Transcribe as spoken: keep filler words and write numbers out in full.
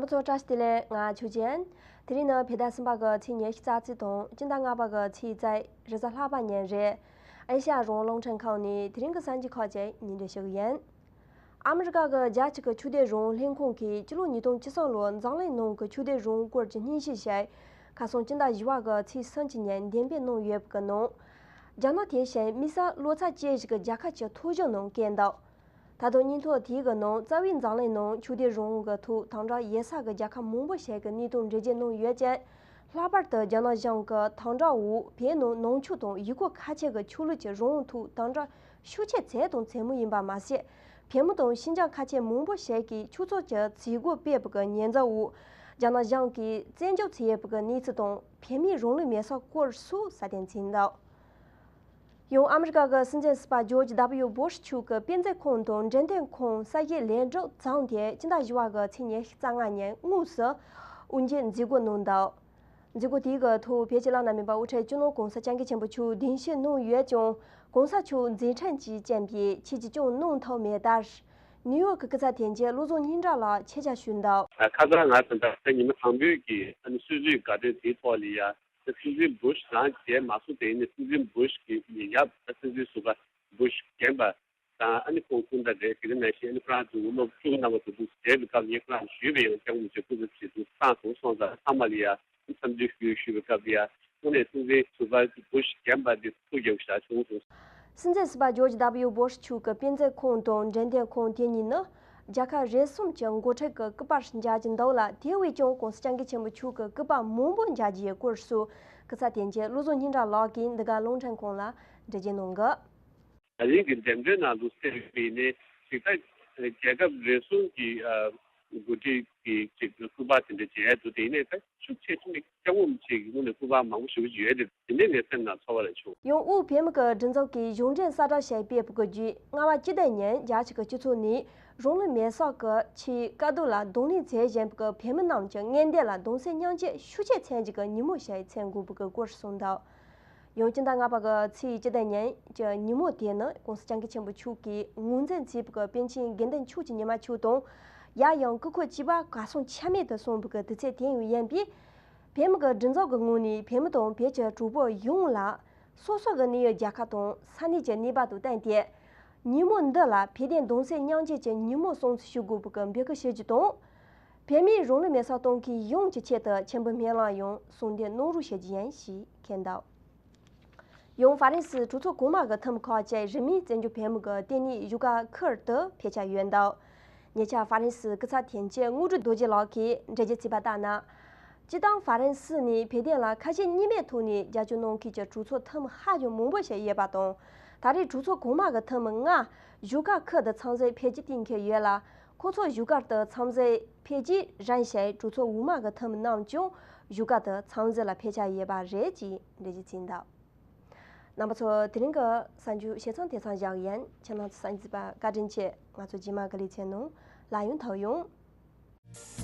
ཚོ་བཀྲ་ཤིས་བདེ་ལེགས། ང་ཆོས་ཅན། དེ་རིང་ནི་བོད་ཟླ་གསུམ་པ་གི་ཚེས་ཉི་ཤུ་རྩ་གཅིག་དང་སྤྱི་ཟླ་ལྔ་པ་གི་ཚེས་རྩ་རེས་གཟའ་ལྷག་པ་ཉིན་རེད། ཨེ་ཤ་ཡ་རང་དབང་རླུང་འཕྲིན་ཁང་ནས་དེ་རིང་གི་གསར་འགྱུར་ཁག་ཅིག་སྙན་སྒྲོན་ཞུ་གི་ཡིན། ཨ་མི་རི་ཀ་གི་རྒྱལ་སྤྱི་གི་ཆོས་དད་རང་དབང་ལྷན་ཁང་གིས་སྤྱི་ལོ་ཉིས་སྟོང་བཅུ་གསུམ་ལོར་འཛམ་གླིང་ནང་གི་ཆོས་དད་རང་དབང་སྐོར་གྱི་སྙན་ཞུ་ཞིག་ཁ་སང་སྤྱི་ཟླ་བཞི་པ་གི་ཚེས་སུམ་ཅུ་ཉིན་འདོན་སྤེལ་གནང་ཡོད་པའི་ནང་། རྒྱ་ནག་དེ་བཞིན་དམིགས་བསལ་ལོ་ཙཱ་བཅས་ཤིག་གི་རྒྱལ་ཁབ་ཀྱི་ཐོ་གཞུང་ནང་བཀོད་འདུག་ད་དུང་སྙན་ཐོ་དེའི་གི་ནང་རྩ་བའི་འཛམ་གླིང་ནང་ཆོས་དད་རང་དབང་གི་ཐོག་དམ་དྲག་ཡོད་ས་གི་རྒྱལ་ཁབ་མང་པོ་ཞིག་གི་གནས་སྟངས་འགྲེལ་བརྗོད་གནང་ཡོད་ཅིང་། ལྷག་པར་དུ་རྒྱ་ནག་གཞུང་གི་དམ་དྲག་འོག་བོད་ནང་ནང་ཆོས་དང་ཡུལ་སྐོར་ཁ་ཆེ་གི་ཆོས་ལུགས་ཀྱི་རང་དབང་ཐོག་དམ་དྲག་ཤུགས་ཆེ་བྱས་དང་བྱེད་མུས་ཡིན་པ་མ་ཟད། བོད་མི་དང་ཤིན་ཅང་ཁ་ཆེ་མང་པོ་ཞིག་གིས་ཆོས་ཚོགས་ཀྱི་མཛད་སྒོ་སྤེལ་བའི་གི་ཉེན་ཚབས་འོག་རྒྱ་ནག་གཞུང་གིས་བཙན་འཇུག་བྱས་པའི་གི་གནས་ཚུལ་དང་བོད་མིའི་རང་ལུས་མེར་སྲེག་སྐོར་སོགས་གསལ་སྟོན་བྱས་འདུག་ཡང་ཨ་མི་རི་ཀ་གི་སྲིད་འཛིན་ཟུར་པ་ཇོརྗ་ཌབ་ལིའུ་བུ་ཤ་མཆོག་གི་དཔེ་མཛོད་ཁང་དང་འབྲེལ་མཐུད་ཁང་གསར་ཞིག་ལས་སྒྲུབ་བྱུང་སྟེ་སྤྱི་ཟླ་བཞི་པ་གི་ཚེས་ཉི་ཤུ་རྩ་ལྔ་ཉིན་དངོས་སུ་དབུ་འབྱེད་མཛད་སྒོ་གནང་འདུག་མཛད་སྒོ་དེའི་གི་ཐོག་བོད་ཀྱི་བླ་ན་མེད་པ་དབུ་ཁྲིད་སྤྱི་ནོར་༸གོང་ས་༸སྐྱབས་མགོན་ཆེན་པོ་མཆོག་གདན་ཞུ་གནང་ཡོད་ཀྱང་། ༸གོང་ས་མཆོག་མཛད་འཕྲིན་གྱིས་རྐྱེན་པས་ཆེད་ཀྱི་སྐྱོང་གནང་ཐུབ་མེད་སྟབས། ནིའུ་ཡོག་གི་སྐུ་ཚབ་དོན་གཅོད་བློ་བཟང་སྙན་གྲགས་ལགས་ཆེད་བཅར་ཞུས་འདུག་ཁ་སང་ང་ཚོ་ད་ལྟ་ཉི་མ་དང་པོའི་གི་ཨ་ནི་སྲིད་བྱུས་དགའ་སྟོན་དེའི་ཐོག་ལ་ཡ། སྲིད་འཛིན་བུ་ཤ་རང་བྱས་མ་སོང་། དེ་ནི་སྲིད་འཛིན་བུ་ཤ་གི་ཡབ་སྲིད་འཛིན་ཟུར་པ་བུ་ཤ་རྒན་པ་དང་ཨ་ནི་ཁོང་སྐུ་ཟླ་རེད། དེ་ག་ནང་བཞིན་ཨ་ནི་ཁོ་རང་ཚོའི་སློབ་ཕྲུག་རྣམ་པ་ཚོ་འདུག་བསྡད་པའི་སྐབས་ངས་ཁོ་རང་ཞུས་པ་ཡང་སྐྱབས་མགོན་ཆེན་པོ་སྐུ་ཚབ་བྱེད་དུ་བཏང་སོང་། སོང་ཙང་ཚང་མ་ལ་ཡ་འཚམས་འདྲི་ཞུ་ཞུས་པའི་སྐབས་ལ་ཡ་དངོས་གནས་སྲིད་འཛིན་ཟུར་པ་བུ་ཤ་རྒན་པ་འདི་ཐུགས་དགྱེས་བཞག་བྱུང་སོང་། སྲིད་འཛིན་ཟུར་པ་ཇོརྗ་ཌབ་ལིའུ་བུ་ཤ་མཆོག་གི་དཔེ་མཛོད་ཁང་དང་འབྲེལ་མཐུད་ཁང་དེ་གཉིས་ནི་རྒྱལ་ཁབ་རེ་གསུམ་གྱི་འགོ་ཁྲིད་ཀྱི་སྐུ་པར་མཇལ་རྒྱུ་འདུག་ལ། དེ་བས་ཀྱང་༸གོང་ས་༸སྐྱབས་མགོན་ཆེན་པོ་མཆོག་གི་སྐུ་པར་མང་པོ་མཇལ་རྒྱུའི་སྐོར་སོགས་སྐུ་ཚབ་དོན་གཅོད་བློ་བཟང་སྙན་གྲགས་ལགས་ཀྱིས་འདི་ག་རླུང་འཕྲིན་ཁང་ལ་འགྲེལ་བརྗོད་གནང་གི། ད་རིང་གི་འགྲེམས་སྟོན་ནང་དུ་གསལ་བའི་ནི་ཞིག་ད་རྒྱལ་ཁབ་རེ་ཟུང་གི་ཨ་འགོ་ཁྲིད་ཀྱི་ཅིག་སྐུ་པར་དེ་འདྲ་མཇལ་འདུག་དེ་ནས་ད་ཤུགས་ཆེ་ཆུང་ནས་སྐྱབས་མགོན་ཆེ་གི་ངོས་ནས་སྐུ་པར་མང་པོ་ཞེ་པོ་ཅིག་ཡོད་དེ། དེ་ནས་ངའི་སེམས་ནང་ཚོར་བ་རེ་བྱུང་། ཡང་དབུས་བོད་མི་གི་སྒྲིག་འཛུགས་ཀྱིས་གཞུང་འབྲེལ་གསལ་བསྒྲགས་ཞིག་སྤེལ་བའི་བརྒྱུད། ལྔ་པ་སྤྱི་ཟླ་ཉིན་རྒྱལ་སྤྱི་གི་སྤྱི་ཚོགས་ནས་རང་ལུས་མེར་སྲེག་གི་ཆེད་དཀའ་སྡུག་ལ་གདོང་ལེན་མཛད་བཞིན་པའི་བོད་མི་རྣམས་ཀྱི་མངོན་འདོད་ལ་གདུང་སེམས་མཉམ་སྐྱེད་ཤུགས་ཆེ་མཚོན་རྒྱུ་གི་ཉིན་མོ་ཞིག་མཚོན་དགོས་པའི་སྐོར་གསུངས་འདུག་ཡང་སྤྱི་ཟླ་ལྔ་པ་གི་ཚེས་སྤྱི་ཟླ་ཉིན་གྱི་ཉིན་མོ་དེ་ནི་༸གོང་ས་༸སྐྱབས་མགོན་ཆེན་པོ་མཆོག་གིས་ངོས་འཛིན་མཛད་པའི་པཎ་ཆེན་དགེ་འདུན་ཆོས་ཀྱི་ཉི་མ་མཆོག་དང་། ཡབ་ཡུམ་སྐུ་འཁོར་བཅས་པ་གར་སོང་ཆ་མེད་དུ་སོང་བའི་དུས་ཚོད་དེ་ཡང་ཡིན་པས། བོད་མི་གི་སྒྲིག་འཛུགས་ཀྱི་ངོས་ནས་བོད་མི་དང་བོད་ཀྱི་གྲོགས་པོ་ཡོངས་ལ། སོ་སོ་གི་གནས་ཡུལ་རྒྱལ་ཁབ་དང་ས་གནས་ཀྱི་གནས་བབ་དང་བསྟུན་ཏེ། ཉིན་མོ་འདི་ལ་བོད་དོན་གདུང་སེམས་མཉམ་སྐྱེད་ཀྱི་ཉིན་མོ་སྲུང་བརྩི་ཞུ་དགོས་པའི་འབོད་སྐུལ་ཞུ་རྒྱུ་དང་། བོད་མིའི་རང་ལུས་མེར་སྲེག་གཏོང་མཁན་ཡོངས་ཀྱི་ཆེད་དུ་མཆོད་འབུལ་སྨོན་ལམ་ཡང་གསུང་འདོན་གནང་རོགས་ཞུ་རྒྱུ་ཡིན་ཞེས་འཁོད་འདུག་ཡང་ཧྥ་རན་སིའི་གྲོས་ཚོགས་གོང་མ་གི་འཐུས་མི་ཁག་ཅིག་རིང་མིན་བཙན་བྱོལ་བོད་མི་གི་ལྟེ་གནས་བཞུགས་སྒར་ཁུལ་དུ་ཕེབས་འཆར་ཡོད་འདུག་ཉེ་ཆར་ཧྥ་རན་སིའི་སྐུ་ཚབ་དོན་གཅོད་དངོས་གྲུབ་རྡོ་རྗེ་ལགས་ཀྱིས་འགྲེལ་བརྗོད་བྱས་པ་ལྟར་ན། སྤྱིར་བཏང་ཧྥ་རན་སི་ནས་བོད་དོན་ལ་ཁ་ཞེ་གཉིས་མེད་ཐོག་ནས་རྒྱབ་སྐྱོར་གནང་མཁན་གྱི་གྲོས་ཚོགས་འཐུས་མི་ཧ་ཅང་མང་པོ་ཞིག་ཡོད་པ་དང་། ད་རེས་གྲོས་ཚོགས་གོང་མ་གི་འཐུས་མི་ལྔ་བཞུགས་སྒར་ཁུལ་དུ་འཚམས་གཟིགས་ཕེབས་རྒྱུ་གཏན་འཁེལ་ཡོད་ལ། ཁོང་ཚོ་བཞུགས་སྒར་དུ་འཚམས་གཟིགས་ཕེབས་རྗེས་རིམ་བཞིན་གྲོས་ཚོགས་འོག་མ་གི་འཐུས་མི་རྣམས་ཀྱང་བཞུགས་སྒར་དུ་འཚམས་གཟིགས་ལ་ཕེབས་འཆར་ཡོད་པ་རེད་ཅེས་འགྲེལ་བརྗོད་བྱས་འདུག་རྣམ་པ་ཚོ། དེ་རིང་གི་གསར་འགྱུར་བཤད་ཚང་དེ་ཙམ་བཞག་ཡིན། ཁྱེད་རྣམ་ཚོ་གསན་གཟིགས་པར་བཀའ་དྲིན་ཆེ། ང་ཚོ་རྗེས་མ་གི་ལེ་ཚན་ནང་ལ་ཡང་ཐུག་ཡོང་།